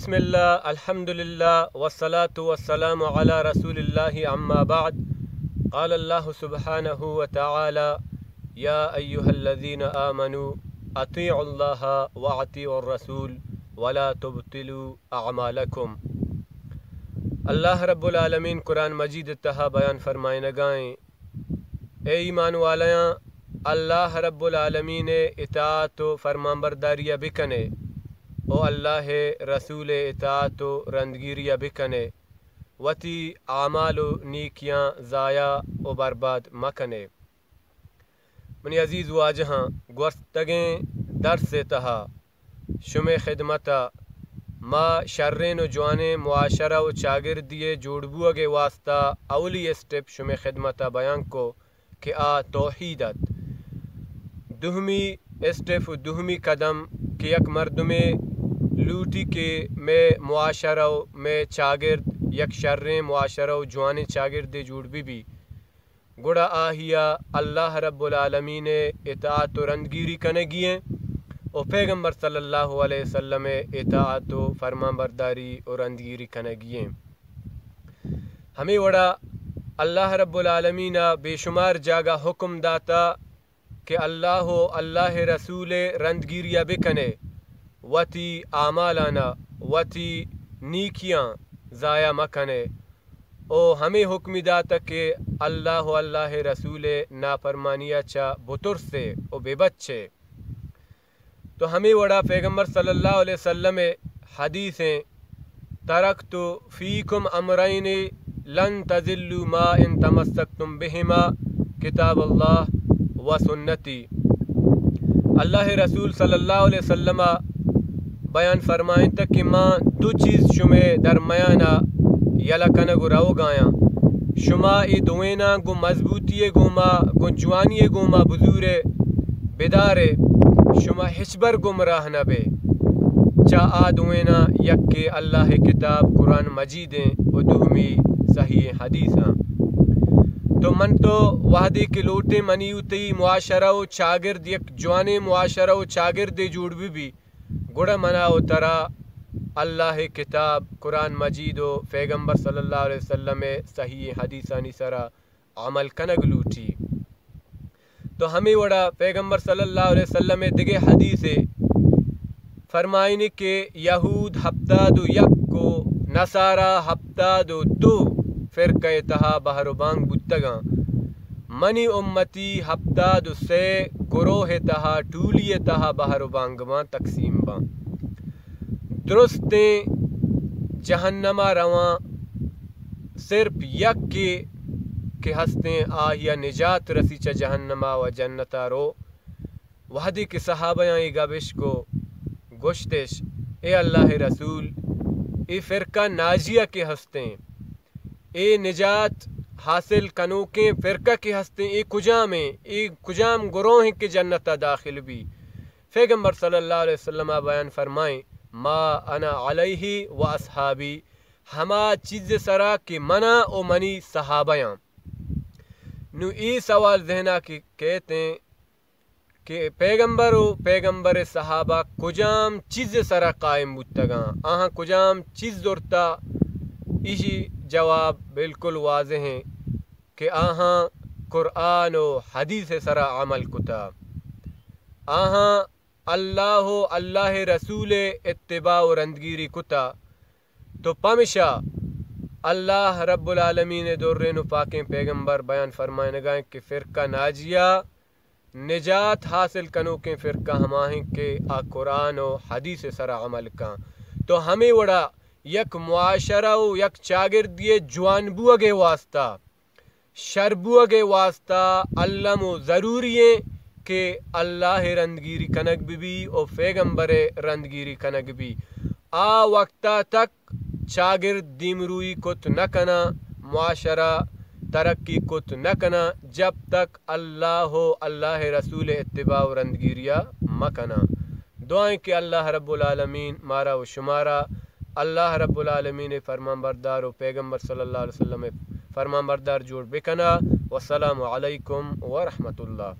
بسم الله، الحمد لله، والصلاة والسلام على رسول الله، أما بعد. قال الله سبحانه وتعالى: يا أيها الذين آمنوا أطيعوا الله وأطيعوا الرسول ولا تبطلوا أعمالكم. اللہ رب العالمین قرآن مجید تہا بیان فرمائنگائیں، اے ایمان والیاں، اللہ رب العالمین ءِ اطاعت و فرمانبرداری ءَ بکنے، او اللہ ءِ رسول ءِ اطاعت و رندگیری ءَ بکنے، وتی اعمال و نیکیاں ضائع و برباد مکنے۔ منی عزیز واجہاں، گوستگیں درس ءِ تہا شمے خدمت ءَ ما شریں و جوانیں معاشرہ و چاگردی ءِ جوڑ بوگ ءِ واسطہ اولی اسٹیپ شمے خدمت ءَ بیان کو کہ آ توحید ات۔ دومی اسٹیپ و دومی قدم کہ یک مردمے لوٹی کہ مئے معاشرہ و مئے چاگرد یک شریں معاشرہ و جوانیں چاگردے جوڑ بہ بی، گڑا آہیا اللہ رب العالمین ءِ اطاعت و رندگیری کنگی ایں و پیغمبر صلی اللہ علیہ وسلم ءِ اطاعت و فرمانبرداری و رندگیری کنگی ایں۔ ہمے وڑا اللہ رب العالمین ءَ بے شمار جاگہ حکم داتا کہ اللہ و اللہ ءِ رسول ءِ رندگیری ءَ بکنے، وتی اعمالان ءَ، وتی نیکیاں ضائع مکنے۔ او ہمے حکمی داتہ کہ اللہ و اللہ ءِ رسول ءِ نافرمانی ءَ چہ بترسے و ببچے۔ تو ہمے وڑا پیغمبر صلی اللہ علیہ وسلم ءِ حدیث ایں، ترکت فیکم امرین لن تضلوا ما ان تمسکتم بہما، کتاب اللہ و سنتی۔ اللہ ءِ رسول صلی اللہ علیہ وسلم ءَ بیان فرمائینتگ کہ ما دو چیز شمے درمیان ءَ یلہ کنگ و روگ آیاں، شما اے دوئیناں گوں مضبوطی ءِ گوما، گوں جوانی ءِ گوما بزورے، بدارے، شما ہچبر گمراہ نہ بے۔ چہ آ دوئیناں یکے اللہ ءِ کتاب قرآن مجید ایں و دومی صحیح حدیث آں۔ تو من تو وہدے کہ لوٹیں منی و تئی معاشرہ و چاگرد یک جوانیں معاشرہ و چاگردے جوڑ بہ بی، گڑا منا و ترا اللہ ءِ کتاب قرآن مجید و پیغمبر صلی اللہ علیہ وسلم ءِ صحیح حدیثانی سرا عمل کنگ لوٹی۔ تو ہمے وڑا پیغمبر صلی اللہ علیہ وسلم ءِ دگہ حدیثے فرمائنی کہ یہود ہپتاد و یک و نصارا ہپتاد و دو فرقہ ءِ تہا بہر و بانگ بوتگاں، منی امتی ہپتاد و سے گروہ ءِ تہا، ٹولی ءِ تہا بہر و بانگ باں، تقسیم باں۔ درستیں جہنم ءَ رواں صرف یکے کہ ہستیں، آہیا نجات رسی چہ جہنم ءَ و جنت ءَ رو۔ وہدے کہ صحابیاں اے گپ اشکو، گوشتش، اے اللہ ءِ رسول، اے فرقہ ناجیہ کہ ہستیں، اے نجات حاصل کنوکیں فرقہ کہ ہستیں، اے کجامیں؟ اے کجام گروہ ایں کہ جنت ءَ داخل بی؟ پیغمبر صلی اللہ علیہ وسلم ءَ بیان فرمائیں، ما انا علیہ و اصحابی، ہما چیز ءِ سرا کہ منا و منی صحابیاں۔ نوں اے سوال ذہن ءَ کہ کیت ایں کہ پیغمبر و پیغمبر ءِ صحابہ کجام چیز ءِ سرا قائم بوتگاں، آہاں کجام چیز زرتا، ایشی جواب بالکل واضح ایں کہ آہاں قرآن و حدیث ءِ سرا عمل کتا، آہاں اللہ و اللہ ءِ رسول ءِ اتباع و رندگیری کتا۔ تو پمشا اللہ رب العالمین ءِ دریں و پاکیں پیغمبر بیان فرمائنگا ایں کہ فرقہ ناجیہ نجات حاصل کنوکیں فرقہ ہما ایں کہ آ قرآن و حدیث ءِ سرا عمل کاں۔ تو ہمے وڑا یک معاشرہ و یک چاگردی ءِ جوان بوگ ءِ واسطہ، شر بوگ ءِ واسطہ الم و ضروری ایں کہ اللہ ءِ رندگیری کنگ بہ بی و پیغمبر ءِ رندگیری کنگ بی۔ آ وقت ءَ تک چاگرد دیمروئی کت نہ کناں، معاشرہ ترقی کت نہ کناں، جب تک اللہ و اللہ ءِ رسول ءِ اتباع و رندگیری ءَ مہ کناں۔ دعا ایں کہ اللہ رب العالمین مارا و شمارا اللہ رب العالمین ءِ فرمانبردار و پیغمبر صلی اللہ علیہ وسلم ءِ فرمانبردار جوڑ بکنا۔ والسلام علیکم ورحمۃ اللہ۔